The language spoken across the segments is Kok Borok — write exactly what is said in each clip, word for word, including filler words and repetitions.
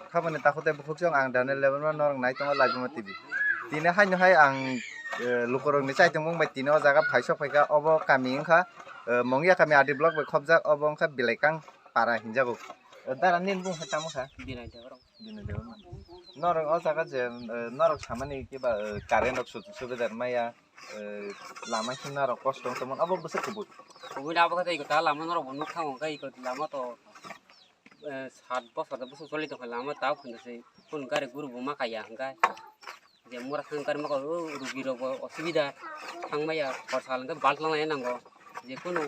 Khaboni takhuk tei bukhuk chwng ang Daniel Debbarma norok nai tongo Laibuma T V. Tini haino hai ang, eh, lukurokni chaitongmung bai tini o jaga phaisok phaikha, obo kami wngkha, eh, Mongya kami R D block bai khopjak, obo wngkha Bilaikang para hinjago. Eh, dara nini bung hai tamo kha? Binai Debbarma. Binai Debbarma. Norok o jaga je, eh, norok samani kiba, eh, current rok su-, subida maya, eh, lama himna rok kosto wng tongmani, obo bwswk kubui. Kubui abo khe tei lama norok bo nuk thango, khe lama to eh, sat bosor de bwswk choli tongkha lama, tabuk hwnda se kunu gari guru bo ma kaiya hwnkhe. Je mura thang gari ma kaiyo, o rugi rok bo osubida thang maya, hor sal hwnkhe bal tlang laina nango. Je kunu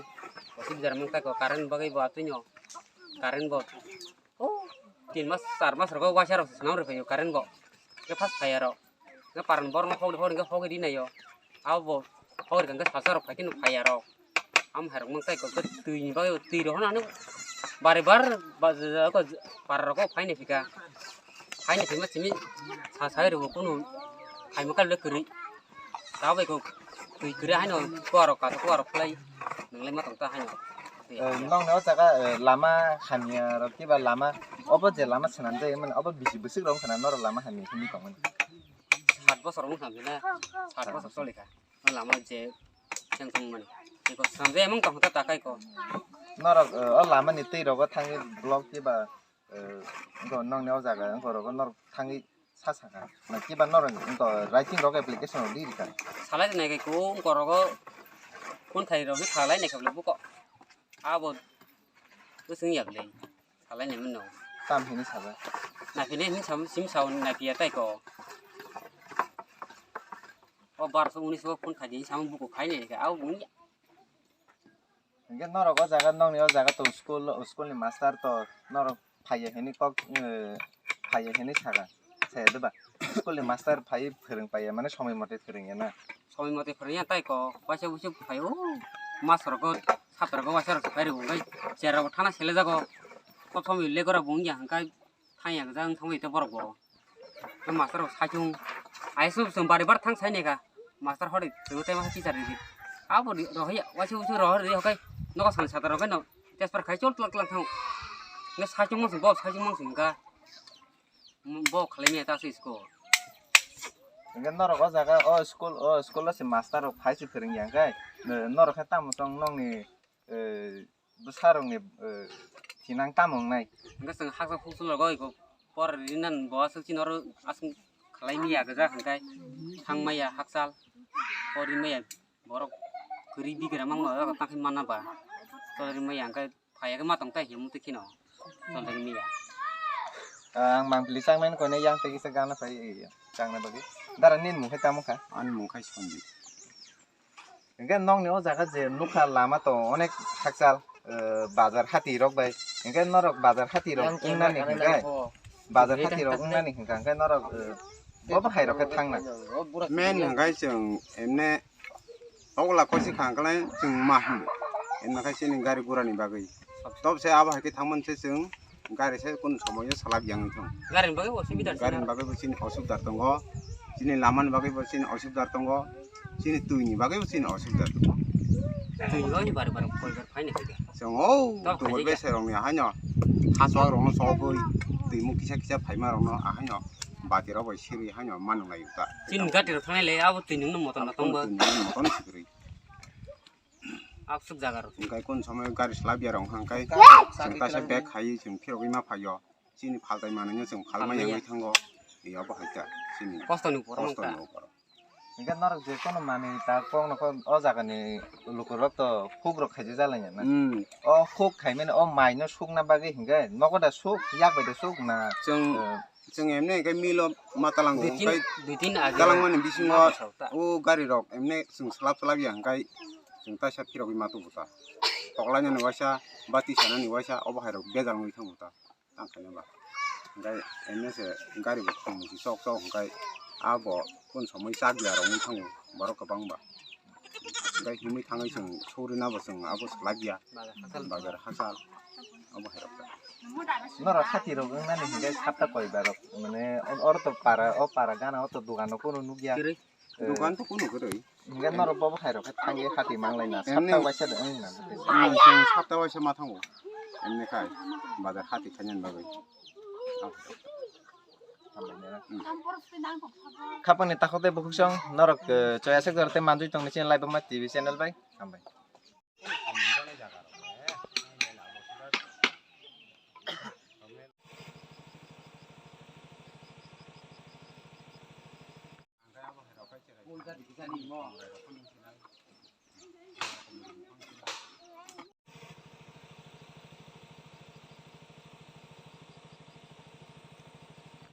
osubida rok mung tei ko current bagwi bo atwino current bo o tin mas char mas rogo waisa rok se swnam rw phaio current bo. Hwnkhe fast phaiya rok. Hwnkhe paran borokno hokri hokri hwnkhe hokri naio. Abo bo hokri hwnkhe salsa rok phai kheno phaiya rok. Amo hai rok mang tai kok twi ni bagwi twi rok hwnani bari bar ba-, ja-, ja-, ko para rok phaini phika. Phaini phima simi sa sai rw kunu phaima kal le kwrwi. Ta bai kok twi kwrwi haino kuarok kaisa kuarok khlai. Nwnglai ma tong ta haino. Eh, nokni o jaga, eh, lama hamya rok kiba lama obo je lama swnamjak mani obo bisi bwswk rok wngkha na norok lama hamya hwnwi tongmani. Sat bosor wngkha na, sat bosor cholikha. O lama je cheng tongmani. Eko swnamjak emang tongkha ta takai ko. Norok, eh, o lama ni twi rogo thangwi block kiba, eh, nokni o jaga wngkha rogo norok thangwi sa sakha. Na kiba norok wngkha writing rok application rok di rikha. Salai nai khe ko wngkha rogo phone khai rok ni khalai nai khe buko. Abo bwswng yak le. Salai nai mano. Tam hini saba. Na hini hini sam sim saun na kiya tai ko. O barso unis o phone khai di sam buko khai nai khe au bung ya. Hingke norok o jaga nokni o jaga to school, school ni master to norok phaiya hini kok, eh, phaiya hini saka. Saya deba. School ni master phai phwrwng paiya mane somoi mote phwrwngya na. Somoi mote phwrwngya tai ko waisa wuisu phai o. Master ko satra ko waisa rok phai rw bai. Chera bo thana sele jago. Kothom le gora bung ya hingkai. Thang ya jang thang ite borok bo. Master rok saichung. Aisu sung bari bar thang sai ne ka. Master hori tu te ma teacher di. Abo di rohya waisa wuisu rohor di hokai. Noko san satra rok no. Test par khai chol tlak tlak thang. Ne saichung mung sung bo saichung mung sung ka. Bo khalai me ta si school. Hingke norok o jaga o school, o school o se master rok phai se phwrwng ya hingke norok khe tamo tong nokni, eh, bwsa rokni, eh, thinang tamo wngnai. Hingke chwng haksa khukchwlrogo iko por rinan bo aswk chini oro aswk khalai maya gwja hingke thang maya hakchal por ri maya borok kwrwi bigra mangma o jaga tangkhai manna ba chol ri maya hingke. Phaiya khe ma tong tai himtwi kheno. Chondoni miya. Ah, ang mangpili chaknani koine yang tei kisa gana phai, eh, chakna bagwi. Dara nini mung khai tamo kha? Ani mung khai Sanjit. Hingke nokni o jaga je nukha lama to onek hakchal, eh, bazar hati rok bai. Hingke norok bazar hati rok wngnani hingke, bazar hati rok wngnani hingka hingke norok, eh, bo bahai rok khe thangna. Men hingke chwng emne Ogola kosi khang khlai chwng ma hwn. Emna khai chini gari gura ni bagwi. Tob se abo hai khe thangmani se chwng gari se kun somoyo salak yang thung. Gari ni bagwi bo chini osubidar tongo. Chini lama ni bagwi bo chini osubidar tongo. Chini twi ni bagwi bo chini osubidar tongo. Twi ni bagwi bari bari koi bar phaina khe. Chwng o tubol besai rok ni haino. Haso rok no chogwi twi mung kisa kisa phaima rok no ahaino. Bati rok bai sirwi haino manung lai ta. Chini gari rok thangnai le abo twi nung no motom no tongbo. Twi nung no motom sikri. Aksuk jaga rok. Hingkai kun somoi gari slap ya rong hangkai. Chwng kaisa bag khai chwng phirogwi ma phaio. Chini phaltai manwi no chwng phalma yangwi thango. Iya bo hai ta chini. Kosto ni upor. Kosto ni upor. Hingke norok je kono manwi ta kok no kok o jaga ni luku rok to huk rok khaijak jalai ya na. Hmm. O huk khaimani o mai no sukna bagwi hingke nogo da suk yak bai da suk na. Chwng, eh, chwng emne hingke milo ma talango. Dui tin, hingke dui tin age talangmani bisingo ma bwsao ta. O gari rok emne chwng slap slap ya hingke chwng taisa phirogwi ma tubu ta. Koklainani waisa, bati sanani waisa, obo hai rok bejal wngwi thango ta. Tang khaina ba. Hingke emne se gari bo khum si sok sok hingke abo kun somoi chak ya rok wngwi thango borok kwbang ba. Hingke himwi thangwi chwng sori na bo chwng abo slap ya. Bazar hachal. Bazar hachal. Abo hai rok ta. Norok hati rok wngnani hingke sapta koi ba rok mane oro to para, o para gana o to dogan rok kunu nukya. Kwrwi. Eh, dogan to kunu kwrwi. Hingke norok bo hai rok khe thangwi hati manglai na. Emni sapta waisa de wng na. Hmm, chwng sapta waisa ma thango. Emni khai bazar hati khainani bagwi. Ah. Khapangni takhuk tei bukhuk song norok, eh, choya sek jora tei manjui tongni chini Laibuma T V channel bai. Hambai.